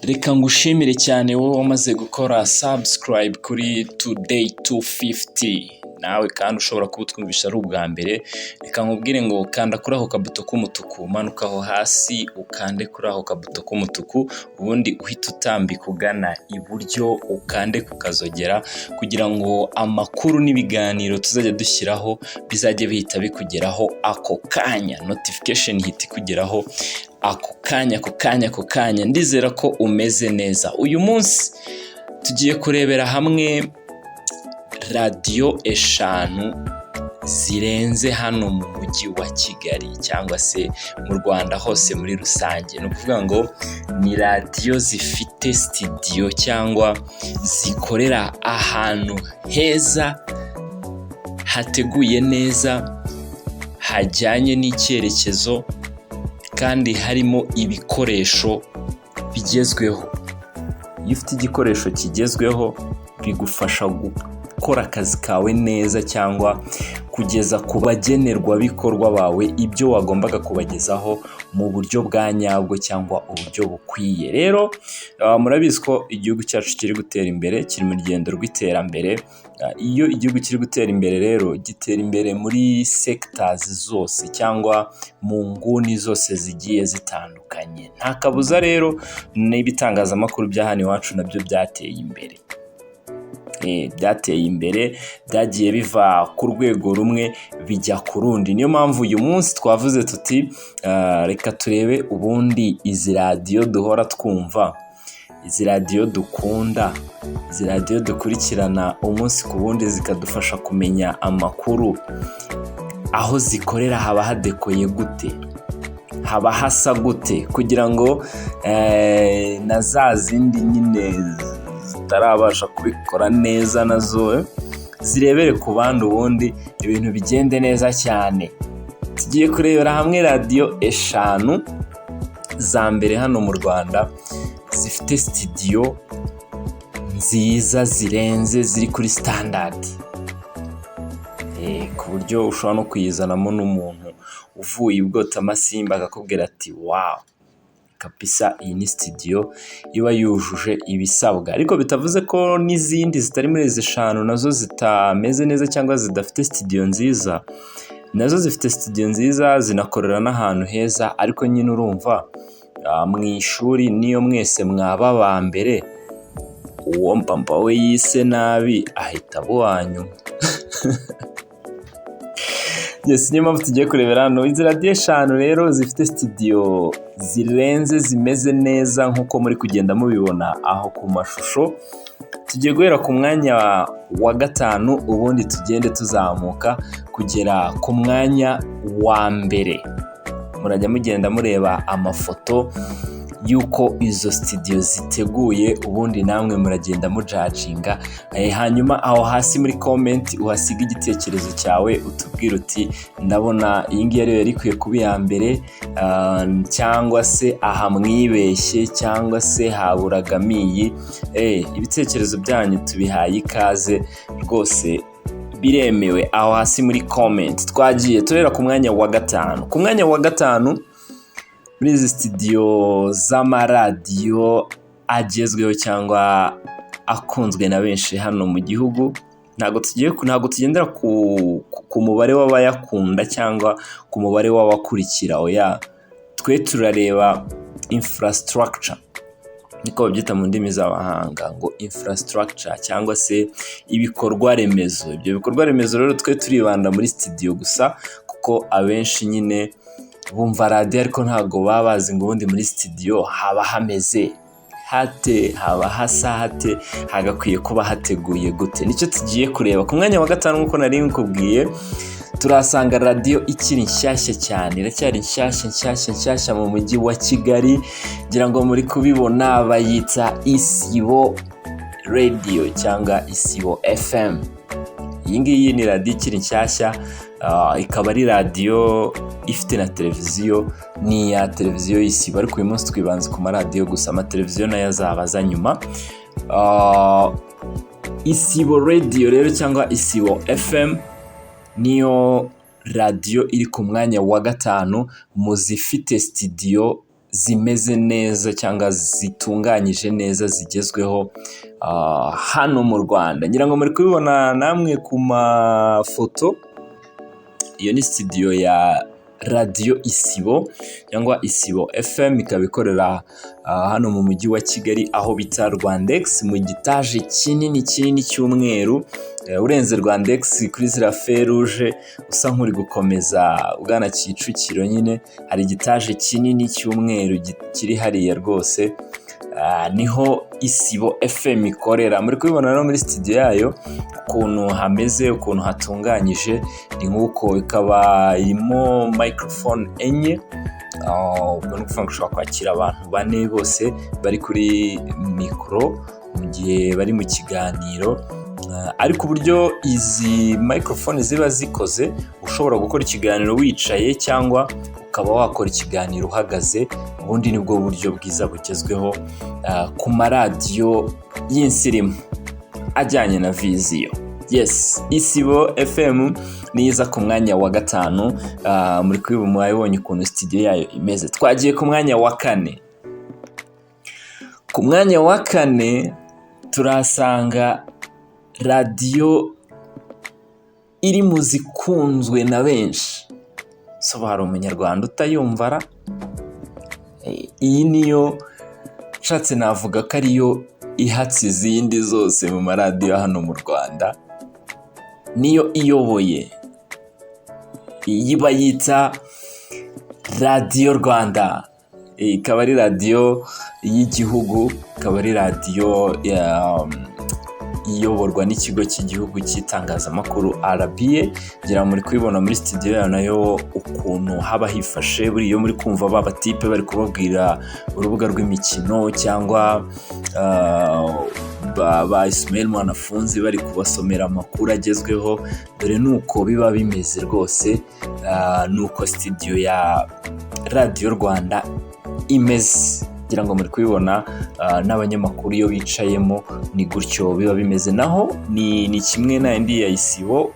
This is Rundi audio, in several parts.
Reka ngushimire cyane wowe wamaze gukora subscribe kuri Today 250. Nawe kandi ushobora kuba utwumvisha ari ubwa mbere, reka nkubwire ngo kanda kuri ako kabuto k'umutuku, manuka aho hasi ukande kuri ako kabuto k'umutuku, ubundi uhite utambika ugana iburyo ukande ku kazogera, kugira ngo amakuru n'ibiganiro tuzajya dushyiraho bizajye bihita bikugeraho ako kanya, notification ihita ikugeraho ako kanya, ako kanya, ako kanya. Ndizera ko umeze neza. Uyu munsi tugiye kurebera hamwe radiyo 5 zirenze hano mu mujyi wa Kigali cyangwa se mu Rwanda hose muri rusange. Ni ukuvuga ngo ni radiyo zifite sitidiyo cyangwa zikorera ahantu heza, hateguye neza, hajyanye n'icyerekezo kandi harimo ibikoresho bigezweho. Iyo ufite igikoresho kigezweho bigufasha gukora akazi kawe neza cyangwa kugeza ku bagenerwabikorwa bawe ibyo wagombaga kubagezaho mu buryo bwa nyabwo cyangwa uburyo bukwiye. Rero murabizi ko igihugu cyacu kiri gutera imbere, kiri mu rugendo rw'iterambere. Iyo igihugu kiri gutera imbere rero, gitera imbere muri sectors zose cyangwa mu nguni zose zigiye zitandukanye. Nta kabuza rero n'ibitangazamakuru bya hano iwacu nabyo byateye imbere. Byateye imbere, byagiye biva ku rwego rumwe bijya ku rundi. Niyo mpamvu uyu munsi twavuze tuti reka turebe ubundi izi radiyo duhora twumva, izi radiyo dukunda, izi radiyo dukurikirana umunsi ku wundi zikadufasha kumenya amakuru, aho zikorera haba hadekoye gute, haba hasa gute, kugira ngo na za zindi nyine zitarabasha kubikora neza nazo zirebere ku bandi, ubundi ibintu bigende neza cyane. Tugiye kurebera hamwe radiyo 5 za mbere hano mu Rwanda zifite sitidiyo nziza zirenze, ziri kuri standard, ku buryo ushobora no kuyizanamo n'umuntu uvuye i Bwotamasimbi akakubwira ati: "Wow, kabisa iyi ni sitidiyo iba yujuje ibisabwa." Ariko bitavuze ko n'izindi zitari muri izi 5 nazo zitameze neza cyangwa zidafite sitidiyo nziza. Nazo zifite sitidiyo nziza, zinakorera n'ahantu heza, ariko nyine urumva mu ishuri niyo mwese mwaba aba mbere, uwo papa we yise nabi ahita aba uwa nyuma. Yes, niyo mpamvu tugiye kurebera hano izi radiyo 5 rero zifite sitidiyo zirenze, zimeze neza nk'uko muri kugenda mubibona aho ku mashusho. Tugiye guhera ku mwanya wa 5, ubundi tugende tuzamuka kugera ku mwanya wa mbere. Murajya mugenda mureba amafoto y'uko izo sitidiyo ziteguye, ubundi namwe muragenda mujudginga. Hanyuma aho hasi muri comment uhasiga igitekerezo cyawe, utubwire uti: "Ndabona iyi ngiyi ariyo yari ikwiye kuba iya mbere," cyangwa se aha mwibeshye, cyangwa se haburagamo iyi. Ibitekerezo byanyu tubihaye ikaze rwose, biremewe aho hasi muri comment. Twagiye turera ku mwanya wa 5. Ku mwanya wa 5 muri izi sitidiyo z'amaradiyo agezweho cyangwa akunzwe na benshi hano mu gihugu, ntabwo tugendera ku mubare w'abayakunda cyangwa ku mubare w'abakurikira, oya, twe turareba infrastructure, niko babyita mu ndimi z'abahanga ngo infrastructure cyangwa se ibikorwa remezo. Ibyo bikorwa remezo rero twe turibanda muri sitidiyo gusa, kuko abenshi nyine bumva radiyo ariko ntabwo baba bazi ngo ubundi muri sitidiyo haba hameze hate, haba hasa hate, hagakwiye kuba hateguye gute. Nicyo tugiye kureba. Ku mwanya wa 5, nk'uko nari nkubwiye, turahasanga radiyo ikiri nshyashya cyane, iracyari nshyashya nshyashya nshyashya mu mujyi wa Kigali. Ngira ngo muri kubibona, bayita Isibo Radiyo cyangwa Isibo FM. Iyi ngiyi ni radiyo ikiri nshyashya, ikaba ari radiyo ifite na televiziyo, ni iya televiziyo y'Isibo, ariko uyu munsi twibanze ku maradiyo gusa, amateleviziyo nayo azaba aza nyuma. Isibo Radiyo rero cyangwa Isibo FM niyo radiyo iri ku mwanya wa 5 mu zifite sitidiyo zimeze neza cyangwa zitunganyije neza, zigezweho hano mu Rwanda. Ngira ngo muri kubibona namwe ku mafoto. Iyo ni studio ya Radiyo Isibo cyangwa Isibo FM, ikaba ikorera hano mu mujyi wa Kigali, aho bita Rwandex, mu gitaje kinini kinini cy'umweru. Urenze Rwandex kuri ziriya feruje, usa nk'uri gukomeza ugana Kicukiro nyine, hari igitaje kinini cy'umweru kiri hariya rwose. Niho Isibo FM ikorera. Muri kubibona no muri studio yayo ukuntu hameze, ukuntu hatunganyije, ni nk'uko. Ikaba irimo microphone enye. Ubwo ni ukuvuga ngo ushobora kwakira abantu bane bose bari kuri mikoro mu gihe bari mu kiganiro. Ariko uburyo izi microphone ziba zikoze, ushobora gukora ikiganiro wicaye cyangwa ukaba wakora ikiganiro uhagaze. Ubundi nibwo buryo bwiza bugezweho ku maradiyo y'insirimu ajyanye na vision. Yes, Isibo FM niza ku mwanya wa gatanu. Muri kubibona, mwabibonye ukuntu studio yayo imeze. Twagiye ku mwanya wa kane. Ku mwanya wa kane turahasanga radiyo iri mu zikunzwe na benshi. So hari umunyarwanda utayumva ra? Iyi niyo nshatse navuga ko ariyo ihatse izindi zose mu maradiyo hano mu Rwanda, niyo iyoboye. Iyi bayita Radiyo Rwanda, ikaba ari radiyo y'igihugu, ikaba ari radiyo iyoborwa n'Ikigo cy'Igihugu cy'Itangazamakuru, RBA. Ngira muri kubibona muri studio yayo nayo ukuntu haba hifashe. Buriya iyo muri kumva ba batipe bari kubabwira urubuga rw'imikino, cyangwa ba Ismail Mwanafunzi bari kubasomera amakuru agezweho, dore nuko biba bimeze rwose. Nuko studio ya Radiyo Rwanda imeze, ngira ngo muri kubibona. N'abanyamakuru iyo bicayemo ni gutyo biba bimeze. Naho ni kimwe na indi ya Isibo.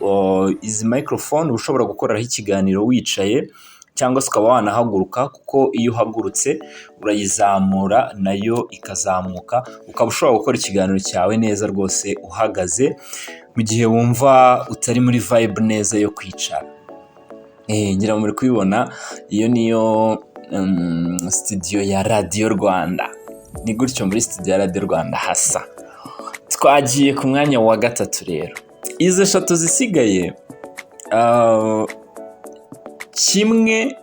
Izi microphone ushobora gukoreraho ikiganiro wicaye cyangwa se ukaba wanahaguruka, kuko iyo uhagurutse urayizamura nayo ikazamuka, ukaba ushobora gukora ikiganiro cyawe neza rwose uhagaze mu gihe wumva utari muri vibe neza yo kwicara. Ngira ngo muri kubibona, iyo niyo studio ya Radiyo Rwanda. Ni gutyo muri studio ya Radiyo Rwanda hasa. Twagiye ku mwanya wa gatatu rero. Izi eshatu zisigaye, kimwe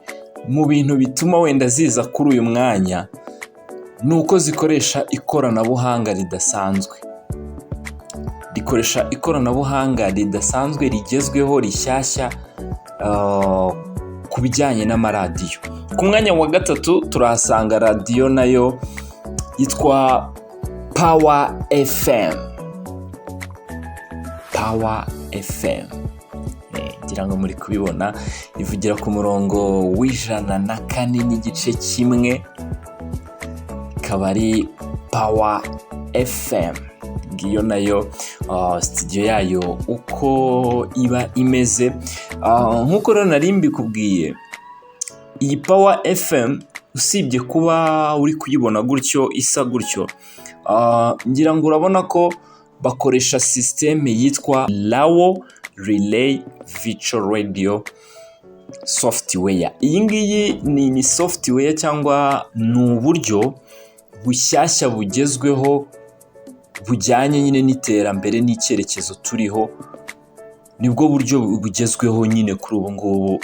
mu bintu bituma wenda ziza kuri uyu mwanya ni uko zikoresha ikoranabuhanga ridasanzwe, rikoresha ikoranabuhanga ridasanzwe, rigezweho, rishyashya ku bijyanye n'amaradiyo. Ku mwanya wa gatatu turahasanga radiyo nayo yitwa Power FM. Power FM, ngira ngo muri kubibona, ivugira ku murongo wa 104.1, ikaba ari Power FM. Ngiyo nayo studio yayo uko iba imeze. Nk'uko rero nari mbikubwiye, iyi Power FM, usibye kuba uri kuyibona gutyo, isa gutyo, ngira ngo urabona ko bakoresha sisiteme yitwa Lawo Relay Virtual Radio Software. Iyi ngiyi ni software cyangwa ni uburyo bushyashya bugezweho bujyanye nyine n'iterambere n'icyerekezo turiho. Nibwo buryo bugezweho nyine kuri ubu ngubu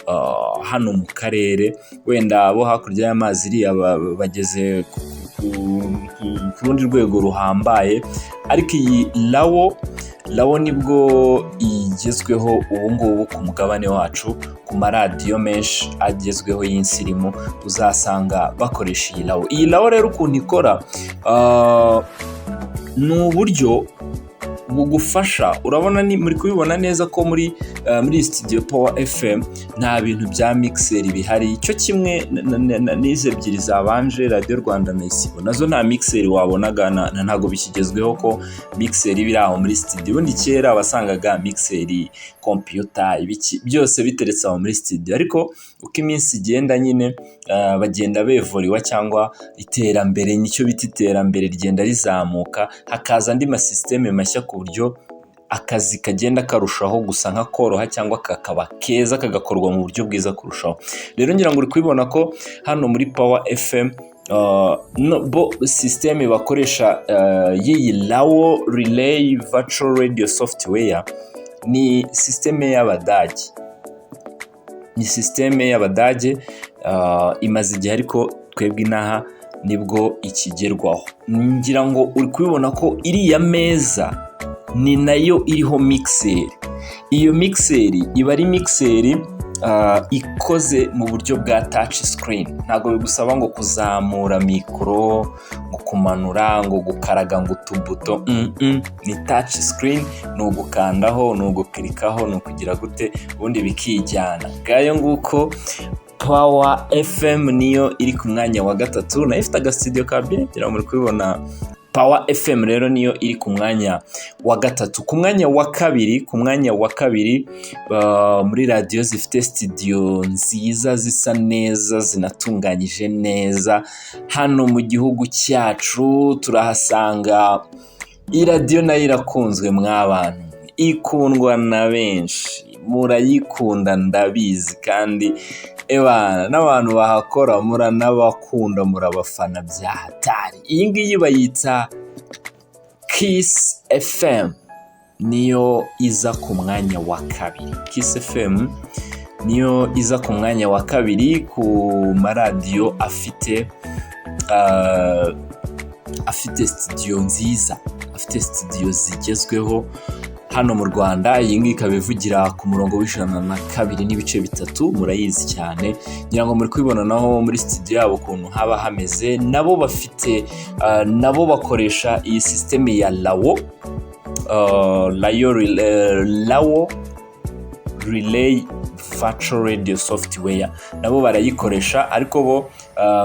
hano mu karere. Wenda abo hakurya y'amazi iriya bageze ku rundi rwego ruhambaye, ariko iyi Lawo nibwo igezweho ubu ngubu ku mugabane wacu. Ku maradiyo menshi agezweho y'insirimu uzasanga bakoresha iyi Lawo. Iyi Lawo rero ukuntu ikora, ni uburyo bugufasha. Urabona, ni muri kubibona neza ko muri iyi studio Power FM nta bintu bya mixer bihari, cyo kimwe n'izi ebyiri zabanje, Radiyo Rwanda na Isibo, nazo nta mixer wabonaga. Ntabwo bikigezweho ko mixer iba iri aho muri studio. Ubundi kera wasangaga mixer, computer, ibiki byose biteretse aho muri studio, ariko uko iminsi igenda nyine Bagenda bevoluwa cyangwa iterambere, nicyo bita iterambere, rigenda rizamuka, hakaza andi masisiteme mashya ku buryo akazi kagenda karushaho gusa nka koroha cyangwa kakaba keza, kagakorwa mu buryo bwiza kurushaho. Rero ngira ngo uri kubibona ko hano muri Power FM no, bo sisiteme bakoresha y'iyi Lawo Relay Virtual Radio Software ni sisiteme y'Abadage, ni sisiteme y'Abadage, imaze igihe, ariko twebwe inaha nibwo ikigerwaho. Ngira ngo uri kubibona ko iriya meza ni nayo iriho mixer. Iyo mixer iba ari mixer ikoze mu buryo bwa touch screen. Ntabwo bigusaba ngo kuzamura mikoro, ngo kumanura, ngo gukaraga ngo utubuto. Ni touch screen, ni ugukandaho, ni ugukirikaho, ni ukugira gute, ubundi bikijyana. Ngayo nguko, Power FM niyo iri ku mwanya wa gatatu, nayo ifite agasitudiyo ka bien, ngira ngo muri kubibona. Power FM rero niyo iri ku mwanya wa gatatu. Ku mwanya wa kabiri muri radiyo zifite studio nziza, zisa neza, zinatunganyije neza hano mu gihugu cyacu, turahasanga iyi radiyo, nayo irakunzwe mw'abantu, ikundwa na benshi, murayikunda ndabizi, kandi ebana n'abantu bahakora muranabakunda, murabafana bya hatari. Iyi ngiyi bayita Kiss FM, niyo iza ku mwanya wa kabiri. Kiss FM niyo iza ku mwanya wa kabiri ku maradiyo afite studio nziza, afite studio zigezweho hano mu Rwanda. Iyi ngiyi ikaba ivugira ku murongo wa 102.3, murayizi cyane. Ngira ngo muri kubibona naho muri studio yabo ukuntu haba hameze. Nabo bafite nabo bakoresha iyi sisiteme ya Lawo Relay Virtual Radio Software, nabo barayikoresha, ariko bo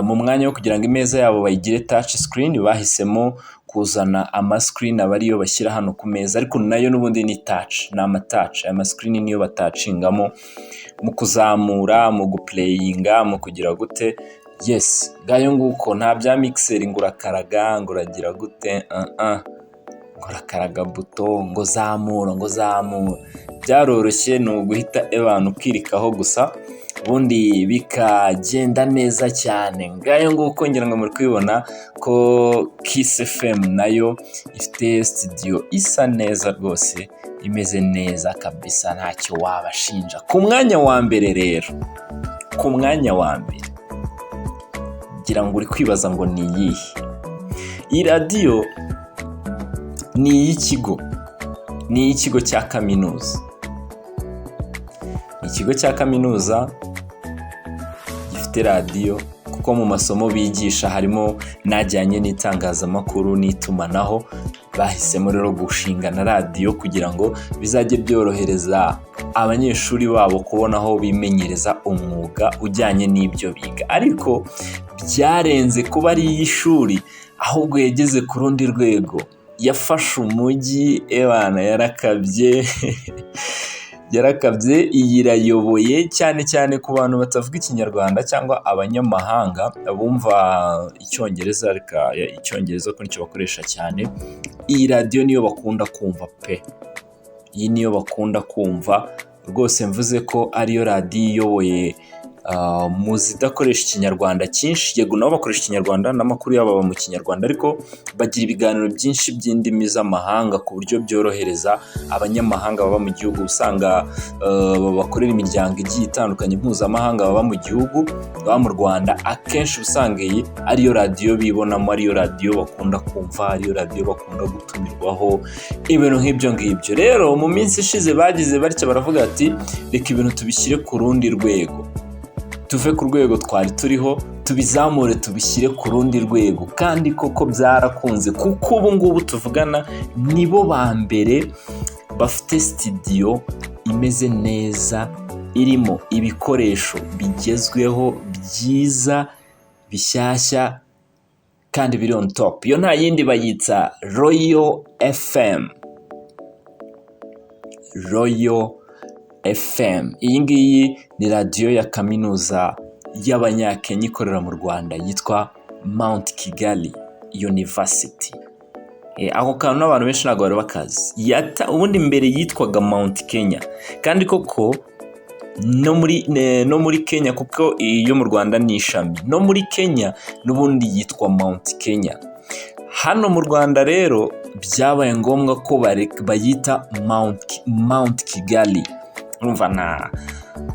mu mwanya wo kugira ngo imeza yabo bayigire touch screen, bahisemo kuzana amascreen, aba ariyo bashyira hano ku meza, ariko nayo n'ubundi ni touch, ni amatouch. Aya mascreen niyo batouchingamo mu kuzamura, mu guplayinga, mu kugira gute. Yes, ngayo nguko, nta bya mixer ngo urakaraga, ngo uragira gute, ngo urakaraga buto, ngo zamura, ngo zamura. Byaroroshye, ni uguhita abantu ukirikaho gusa, ubundi bikagenda neza cyane. Ngayo nguko, ngira ngo muri kubibona ko Kiss FM nayo ifite studio isa neza rwose, imeze neza kabisa, ntacyo wabashinja. Ku mwanya wa mbere rero, ku mwanya wa mbere, ngira ngo uri kwibaza ngo ni iyihe. Iyi radiyo ni iy'ikigo, ni iy'ikigo cya kaminuza. Ikigo cya kaminuza gifite radiyo kuko mu masomo bigisha harimo n'ajyanye n'itangazamakuru n'itumanaho. Bahisemo rero gushinga na radiyo kugira ngo bizajye byorohereza abanyeshuri babo kubona aho bimenyereza umwuga ujyanye n'ibyo biga. Ariko byarenze kuba ari iy'ishuri, ahubwo yageze ku rundi rwego, yafashe umujyi, ebana yarakabye, yarakabye. Iyi irayoboye cyane cyane ku bantu batavuga Ikinyarwanda cyangwa abanyamahanga bumva Icyongereza. Reka Icyongereza ko nicyo bakoresha cyane, iyi radiyo niyo bakunda kumva pe, iyi niyo bakunda kumva rwose. Mvuze ko ariyo radiyo iyoboye mu zidakoresha Ikinyarwanda cyinshi. Yego, nabo bakoresha Ikinyarwanda n'amakuru yabo aba mu Kinyarwanda, ariko bagira ibiganiro byinshi by'indimi z'amahanga ku buryo byorohereza abanyamahanga baba mu gihugu. Usanga bakorera imiryango igiye itandukanye mpuzamahanga baba mu gihugu, baba mu Rwanda, akenshi usanga iyi ariyo radiyo bibonamo, ariyo radiyo bakunda kumva, ariyo radiyo bakunda gutumirwaho, ibintu nk'ibyo ngibyo. Rero mu minsi ishize bagize batya baravuga ati: "Reka ibintu tubishyire ku rundi rwego, tuve ku rwego twari turiho, tubizamure, tubishyire ku rundi rwego." Kandi koko byarakunze, kuko ubu ngubu tuvugana nibo ba mbere bafite sitidiyo imeze neza, irimo ibikoresho bigezweho, byiza, bishyashya kandi biri on top. Iyo nta yindi, bayita Royal FM. Royal FM, iyi ngiyi ni radiyo ya kaminuza y'Abanyakenya ikorera mu Rwanda yitwa Mount Kigali University. Ako kantu n'abantu benshi ntabwo bari bakazi. Ubundi mbere yitwaga Mount Kenya, kandi koko no muri Kenya, kuko iyo mu Rwanda ni ishami, no muri Kenya n'ubundi yitwa Mount Kenya. Hano mu Rwanda rero byabaye ngombwa ko bayita Mount Kigali. Urumva na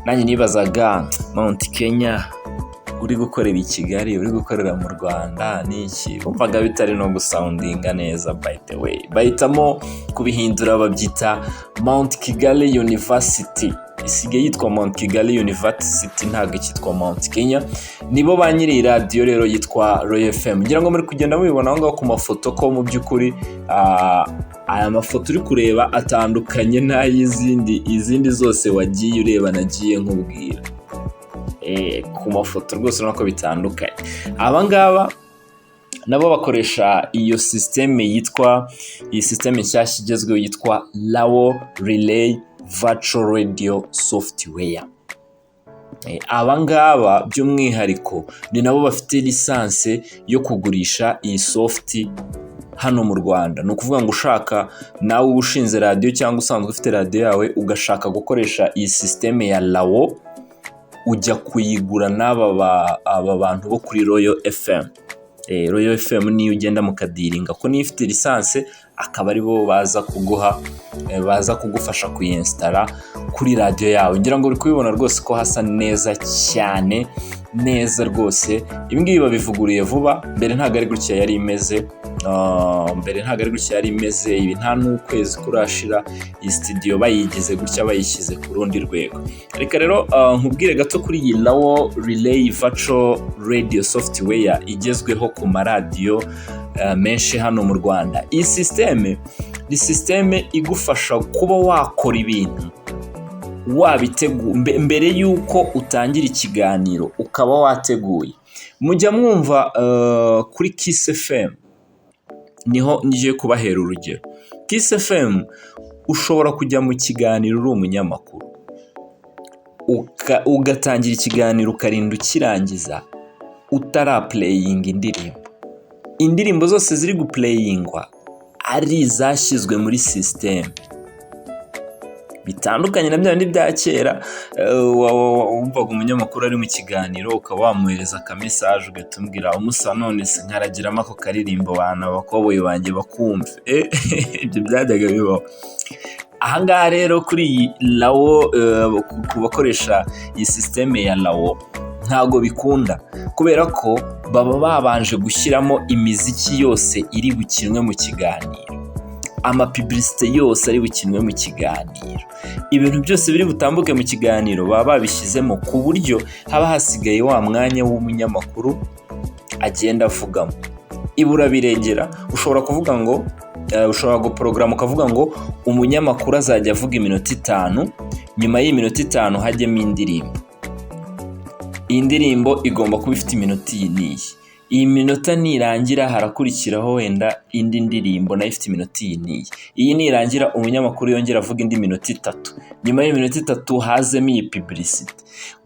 nanjye nibazaga Mount Kenya uri gukorera i Kigali, uri gukorera mu Rwanda n'iki, wumvaga bitari no gusoundinga neza. By the way, bahitamo kubihindura babyita Mount Kigali University. Isigaye yitwa Mount Kigali University, ntabwo ikitwa Mount Kenya. Nibo ba nyiri iyi radiyo rero yitwa Royal FM. Ngira ngo muri kugenda mubibona aho ngaho ku mafoto ko mu by'ukuri aya mafoto uri kureba atandukanye n'ay'izindi izindi zose wagiye ureba nagiye nkubwira. Ku mafoto rwose urabona ko bitandukanye. Aba ngaba nabo bakoresha iyo sisiteme yitwa, iyi sisiteme nshyashya igezweho yitwa Lawo Relay Virtual Radio Software. Aba ngaba by'umwihariko ni nabo bafite licence yo kugurisha iyi soft hano mu Rwanda. Ni ukuvuga ngo ushaka nawe uba ushinze radiyo cyangwa usanzwe ufite radiyo yawe, ugashaka gukoresha iyi sisiteme ya Lawo, ujya kuyigura n'aba aba bantu bo kuri Royal FM. Royal FM niyo ugenda mukadealinga ko niyo ifite licence, akaba aribo baza kuguha, baza kugufasha kuyinstalla kuri radiyo yawe. Ngira ngo uri kubibona rwose ko hasa neza cyane, neza rwose. Ibi ngibi babivuguriye vuba, mbere ntabwo ari gutya yari imeze. Mbere ntabwo ari gutya yari imeze. Ibi nta n'ukwezi kurashira iyi studio bayigize gutya, bayishyize ku rundi rwego. Reka rero nkubwire gato kuri iyi Lawo Relay Virtual Radio Software igezweho ku maradiyo menshi hano mu Rwanda. Iyi sisiteme ni sisiteme igufasha kuba wakora ibintu mbere y'uko utangira ikiganiro, ukaba wateguye. Mujya mwumva kuri Kiss FM, niho ngiye kubahera urugero. Kiss FM, ushobora kujya mu kiganiro uri umunyamakuru, ugatangira ikiganiro ukarinda ukirangiza utaraplayinga indirimbo. Indirimbo zose ziri guplayingwa ari izashyizwe muri sisiteme, bitandukanye na bya bindi bya kera wumvaga umunyamakuru ari mu kiganiro, ukaba wamuhereza akamessage, ugahita umubwira umusa: "None se nkaragiramo ako karirimbo, bana abakoboyi banjye bakumve?" Ibyo byajyaga bibaho. Ahangaha rero kuri iyi Lawo, ku bakoresha iyi sisiteme ya Lawo, ntabwo bikunda, kubera ko baba babanje gushyiramo imiziki yose iri bukinwe mu kiganiro, amapublicité yose ari bukinwe mu kiganiro, ibintu byose biri butambuke mu kiganiro baba babishyizemo, ku buryo haba hasigaye wa mwanya w'umunyamakuru agenda avugamo. Ibura birengera. Ushobora kuvuga ngo ushobora guporogaramu ukavuga ngo umunyamakuru azajya avuga iminota 5, nyuma y'iminota 5 hajyemo indirimbo, iyi ndirimbo igomba kuba ifite iminota iyi n'iyi, iyi minota nirangira harakurikiraho wenda indi ndirimbo nayo ifite iminota iyi n'iyi, iyi nirangira umunyamakuru yongera avuga indi minota 3, nyuma y'iminota 3 hazemo iyi publicité,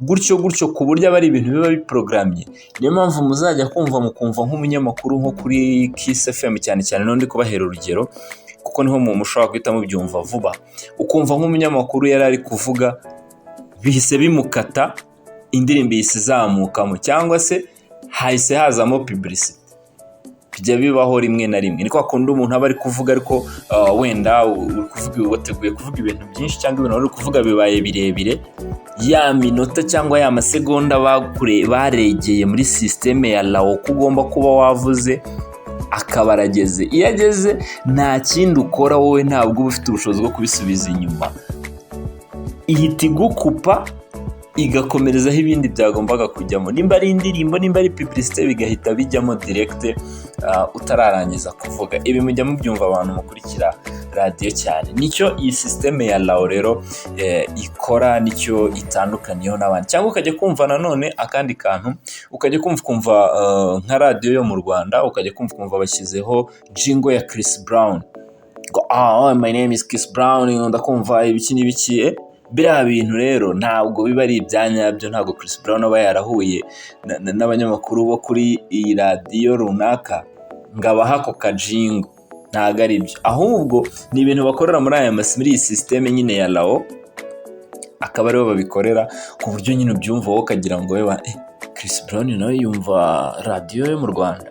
gutyo gutyo, ku buryo aba ari ibintu biba biporogaramye. Niyo mpamvu muzajya kumva mukumva nk'umunyamakuru nko kuri Kiss FM cyane cyane, n'undi kubahera urugero kuko niho mushobora guhita mubyumva vuba, ukumva nk'umunyamakuru yari ari kuvuga bihise bimukata, indirimbo ihise izamukamo cyangwa se hahise hazamo publicité. Bijya bibaho rimwe na rimwe. Ni kwa kundi umuntu aba ari kuvuga, ariko wenda uri kuvuga, wateguye kuvuga ibintu byinshi, cyangwa ibintu uri kuvuga bibaye birebire, ya minota cyangwa ya masegonda baregeye muri sisiteme ya Lawo ko ugomba kuba wavuze akaba arageze. Iyo ageze nta kindi ukora wowe, ntabwo uba ufite ubushobozi bwo kubisubiza inyuma, ihita igukupa igakomerezaho ibindi byagombaga kujyamo, nimba ari indirimbo, nimba ari publicité, bigahita bijyamo direct utararangiza kuvuga. Ibi mujya mubyumva abantu mukurikira radiyo cyane. Nicyo iyi sisiteme ya Lawo rero ikora, nicyo itandukaniyeho n'abandi. Cyangwa ukajya kumva nanone akandi kantu, ukajya kumva ukumva nka radiyo yo mu Rwanda, ukajya kumva ukumva bashyizeho jingle ya Chris Brown ngo "Ah, my name is Chris Brown, ndakumva ibiki n'ibiki." Biriya bintu rero ntabwo biba ari ibya nyabyo. Ntabwo Chris Brown aba yarahuye n'abanyamakuru bo kuri iyi radiyo runaka ngo abahe ako kajingle. Ntabwo ari byo, ahubwo ni ibintu bakorera muri iyi sisiteme nyine ya Lao, akaba aribo babikorera ku buryo nyine ubyumva wowe ukagira ngo wewe Chris Brown nawe yumva radiyo yo mu Rwanda,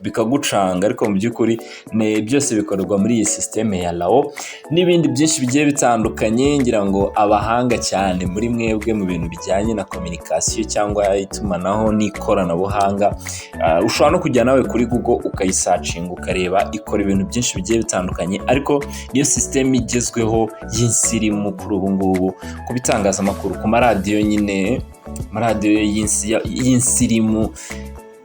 bikagucanga. Ariko mu by'ukuri ni byose bikorerwa muri iyi sisiteme ya Lao n'ibindi byinshi bigiye bitandukanye. Ngira ngo abahanga cyane muri mwebwe mu bintu bijyanye na communication cyangwa itumanaho n'ikoranabuhanga, ushobora no kujya nawe kuri Google ukayisearchinga, ukareba ikora ibintu byinshi bigiye bitandukanye. Ariko niyo sisiteme igezweho y'insirimu kuri ubu ngubu ku bitangazamakuru, ku maradiyo nyine, amaradiyo y'insirimu,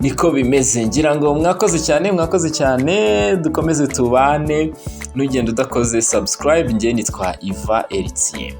niko bimeze. Ngira ngo mwakoze cyane, mwakoze cyane. Dukomeze tubane. Nugenda udakoze subscribe. Njye nitwa Iva Eritiye.